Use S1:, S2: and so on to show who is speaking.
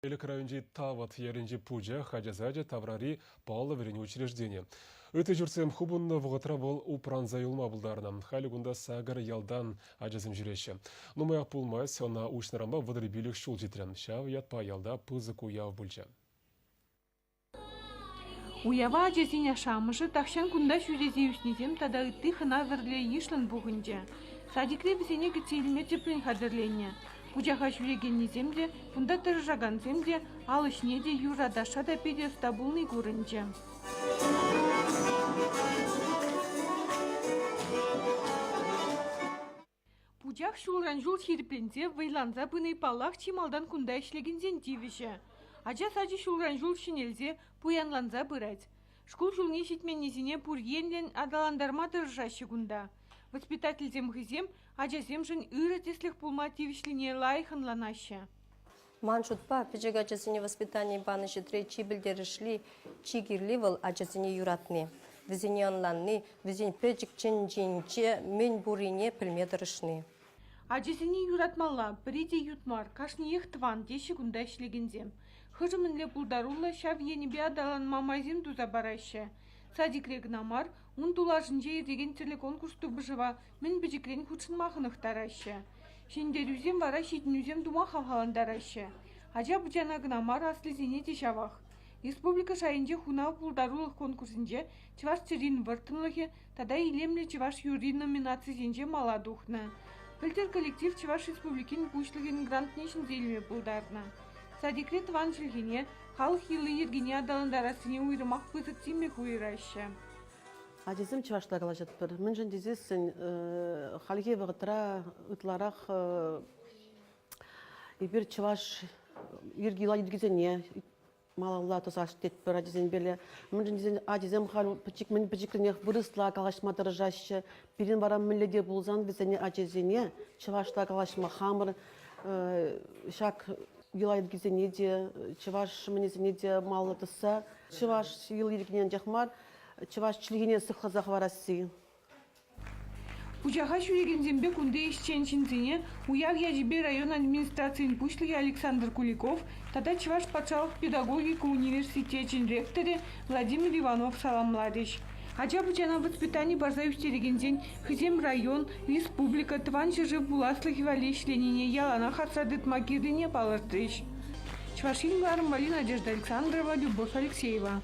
S1: Элӗк районӗнчи Тавӑт ялӗнчи Пучах ача сачӗ таврари паллӑ вӗренӳ учрежденийӗ. Ытти ҫуртсем хупӑннӑ вӑхӑтра вӑл упранса юлма пултарнӑ. Халӗ кунта сакӑр ялтан ачасем ҫӳреҫҫӗ. Нумаях пулмасть ӑна уҫнӑранпа 35 ҫул ҫитрӗ. Ҫав ятпа ялта пысӑк уяв пулчӗ.
S2: Уява ачасен ашшӗ-амӑшӗ тахҫан кунта ҫӳресе ӳснисем тата ытти хӑна-вӗрле йышлӑн пухӑнчӗ. Садикре вӗсене кӗтсе илме тӗплӗн хатӗрленнӗ. Пучаха ҫӳрекеннисем те, кунта тӑрӑшакансем те ал ӗҫне те, юрра-ташша та питӗ ӑста пулни курӑнчӗ. Пучах ҫулран-ҫул ҫирӗпленсе, вӑйланса пыни, паллах, чи малтан кунта ӗҫлекенсен тивӗҫӗ. Ача сачӗ ҫулран-ҫул ҫӗнелсе, пуянланса пырать. Шкул ҫулне ҫитменнисене пур енлӗн аталантарма тӑрӑшаҫҫӗ кунта. Воспитательсем хӑйсем ачасемшӗн ырӑ тӗслӗх пулма тивӗҫлине лайӑх ӑнланаҫҫӗ.
S3: Ман шутпа, пӗчӗк ачасене воспитани панӑ ҫӗртре чи пӗлтерӗшли, чи кирли вӑл ачасене юратни, вӗсене ӑнланни, вӗсен пӗчӗк чӗнчинче мӗн пуррине пӗлме тӑрӑшни.
S2: Ачасене юратмалла, пӗри те ют мар, кашниех тӑван, теҫҫӗ кунта ӗҫлекенсем. Хӑшӗ мӗнле пултаруллӑ, ҫав енӗпе аталанма майсем туса параҫҫӗ. Садикре кӑна мар, ун тулашӗнче иртекен тӗрлӗ конкурс-тупӑшӑва мӗн пӗчӗкрен хутшӑнма хӑнӑхтараҫҫӗ. Ҫӗнтерӳсем вара ҫитӗнӳсем тума хавхалантараҫҫӗ. Ача-пӑчана кӑна мар, аслисене те ҫавах. Республика шайӗнче хунав пултарулӑх конкурсӗнче Чӑваш чӗрин вӑрттӑнлӑхӗ тата Илемлӗ чӑваш юрри номинацисенче мала тухнӑ. Пӗлтӗр коллектив Чӑваш Республикин Пуҫлӑхӗн грантне ҫӗнсе илме пултарнӑ. Садикре тӑван чӗлхене, халӑх йӑли-йӗркине аталантарассине уйрӑмах пысӑк тимлӗх уйӑраҫҫӗ.
S4: Ачасем чӑвашла калаҫатпӑр. Мӗншӗн тесессӗн хальхи вӑхӑтра ытларах эпир чӑваш йӗркисене малалла тӑсас тетпӗр ачасемпеле. Мӗншӗн тесен ачасем халь пӗчӗк мӗн пӗчӗкренех вырӑсла калаҫма тӑрӑшаҫҫӗ. Пирӗн вара мӗнле те пулсан вӗсене ачасене чӑвашла калаҫма хамӑр ҫак йӑла-йӗркесене те, чӑваш мӗнӗсене те малалла тӑсса чӑваш йӑли-йӗркине анчах мар, чӑваш чӗлхине сыхласа хӑварасси.
S2: Пучаха ҫӳрекенсемпе кунти ӗҫчен ҫынсене уяв ячӗпе район администрацийӗн пуҫлӑхӗ Александр Куликов тата Чӑваш патшалӑх педагогика университечӗн ректорӗ Владимир Иванов саламларӗҫ. Ача-пӑчана воспитани парса ӳстерекенсен хӑйсем район, республика, тӑван ҫӗршыв пуласлӑхӗ валли ӗҫленине яланах асра тытма кирлине палӑртрӗҫ. Чӑваш Ен кӑларӑм валли Надежда Александрова, Любовь Алексеева.